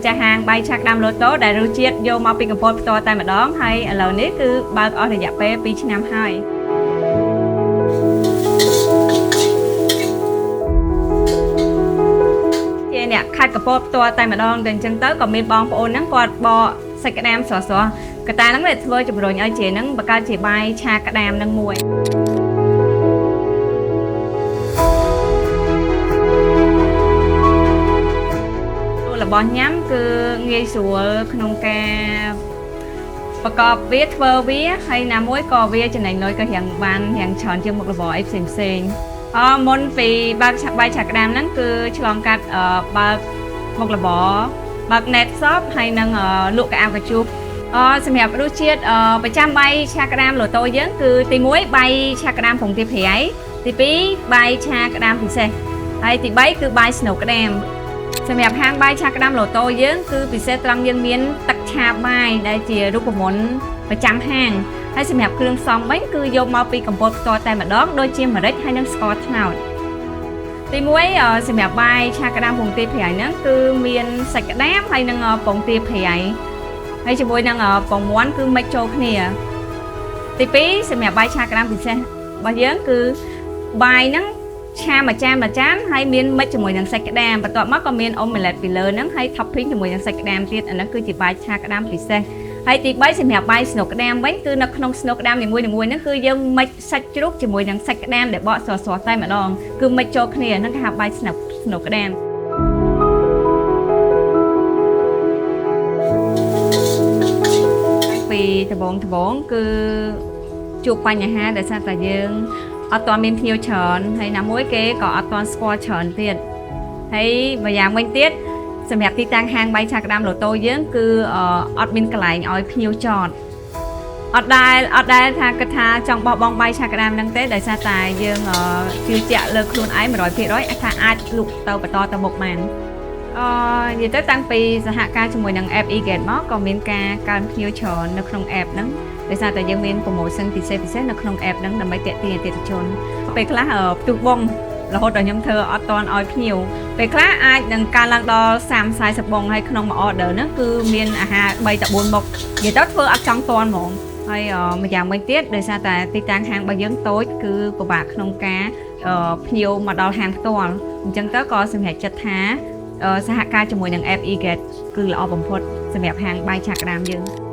ម្ចាស់ហាងបាយឆាក្តាមលូតូដែលរសជាតិយកមកពីកំពតផ្ទាល់តែម្ដងហើយឥឡូវនេះគឺបើកអស់រយៈពេល2ឆ្នាំហើយជាអ្នកខាត់កំពតផ្ទាល់តែម្ដងតែអញ្ចឹងទៅក៏មានបងប្អូនហ្នឹងគាត់បកសាច់ក្តាមស្រស់ៗកតាហ្នឹងដែលធ្វើជំរុញឲ្យជាហ្នឹងបង្កើតជាបាយឆាក្តាមហ្នឹងមួយរបស់ញ៉ាំគឺងាយស្រួលក្នុងការប្រកបវាធ្វើវាហើយណាមួយក៏វាចំណេញលុយក៏រៀងបានរៀងច្រើនជាងមុខរបរអីផ្សេងផ្សេងមុនពីបើកបាយឆាក្តាមហ្នឹងគឺឆ្លងកាត់បើកមុខរបរបើក net shop ហើយនឹងលក់កៅអៅកជុះសម្រាប់រសជាតិប្រចាំបាយឆាក្តាមលូតូយើងគឺទី1បាយឆាក្តាមពងទាប្រៃទី2បាយឆាក្តាមពិសេសហើយទី3គឺបាយស្នូកក្តាមសម្រាប់ហាងបាយឆាក្តាមលូតូយើងគឺពិសេសត្រង់យើងមានទឹកឆាបាយដែលជារូបមន្តប្រចាំហាងហើយសម្រាប់គ្រឿងផ្សំវិញគឺយកមកពីកំពតផ្ទាល់តែម្ដងដូចជាម្រេចហើយនិងស្ករត្នោតទី1សម្រាប់បាយឆាក្តាមពងទាប្រៃហ្នឹងគឺមានសាច់ក្តាមហើយនិងពងទាប្រៃហើយជាមួយនឹងពងមាន់គឺមិចចូលគ្នាទី2សម្រាប់បាយឆាក្តាមពិសេសរបស់យើងគឺបាយហ្នឹងឆាមួយចានមួយចានហើយមានមិចជាមួយនឹងសាច់ក្តាមបន្ទាប់មកក៏មានអូម៉េឡេតពីលើហ្នឹងហើយ topping ជាមួយនឹងសាច់ក្តាមទៀតអាហ្នឹងគឺជាបាយឆាក្តាមពិសេសហើយទី3សម្រាប់បាយស្នូកក្តាមវិញគឺនៅក្នុងស្នូកក្តាមនីមួយៗហ្នឹងគឺយើងមិចសាច់ជ្រូកជាមួយនឹងសាច់ក្តាមដែលបកស្រស់ៗតែម្ដងគឺមិចចូលគ្នាហ្នឹងគេហៅបាយស្នូកក្តាមពីដំបងគឺជួបបញ្ហាដោយសារតែយើងអត់ទាន់មានភ្ញៀវច្រើនហើយណាមួយគេក៏អត់ទាន់ស្គាល់ច្រើនទៀតហើយម្យ៉ាងវិញទៀតសម្រាប់ទីតាំងហាងបាយឆាក្តាមលូតូយើងគឺអត់មានកន្លែងឲ្យភ្ញៀវចតអត់ដែលថាគិតថាចង់បោះបង់បាយឆាក្តាមហ្នឹងទេដោយសារតែយើងជឿជាក់លើខ្លួនឯង100%ថាអាចលក់ទៅបន្តទៅមុខបាននិយាយទៅតាំងពីសហការជាមួយនឹង app eGate មកក៏មានការកើនភ្ញៀវច្រើននៅក្នុង app ហ្នឹងដោយសារតែយើងមាន promotion ពិសេសៗនៅក្នុង app ហ្នឹងដើម្បីទាក់ទាញអតិថិជនពេលខ្លះផ្ទុះបងរហូតដល់ខ្ញុំធ្វើអត់តាន់ឲ្យភ្ញៀវពេលខ្លះអាចនឹងកើនឡើងដល់30 40បងហើយក្នុងមួយ order ហ្នឹងគឺមានអាហារ3ទៅ4មុខនិយាយទៅធ្វើអត់ចង់តាន់ហ្មងហើយម្យ៉ាងវិញទៀតដោយសារតែទីតាំងហាងរបស់យើងតូចគឺពិបាកក្នុងការភ្ញៀវមកដល់ហាងផ្ទាល់អញ្ចឹងទៅក៏សម្រេចចិត្តថាសហការជាមួយនឹង app eGate គឺល្អបំផុតសម្រាប់ហាងបាយឆាក្តាមយើង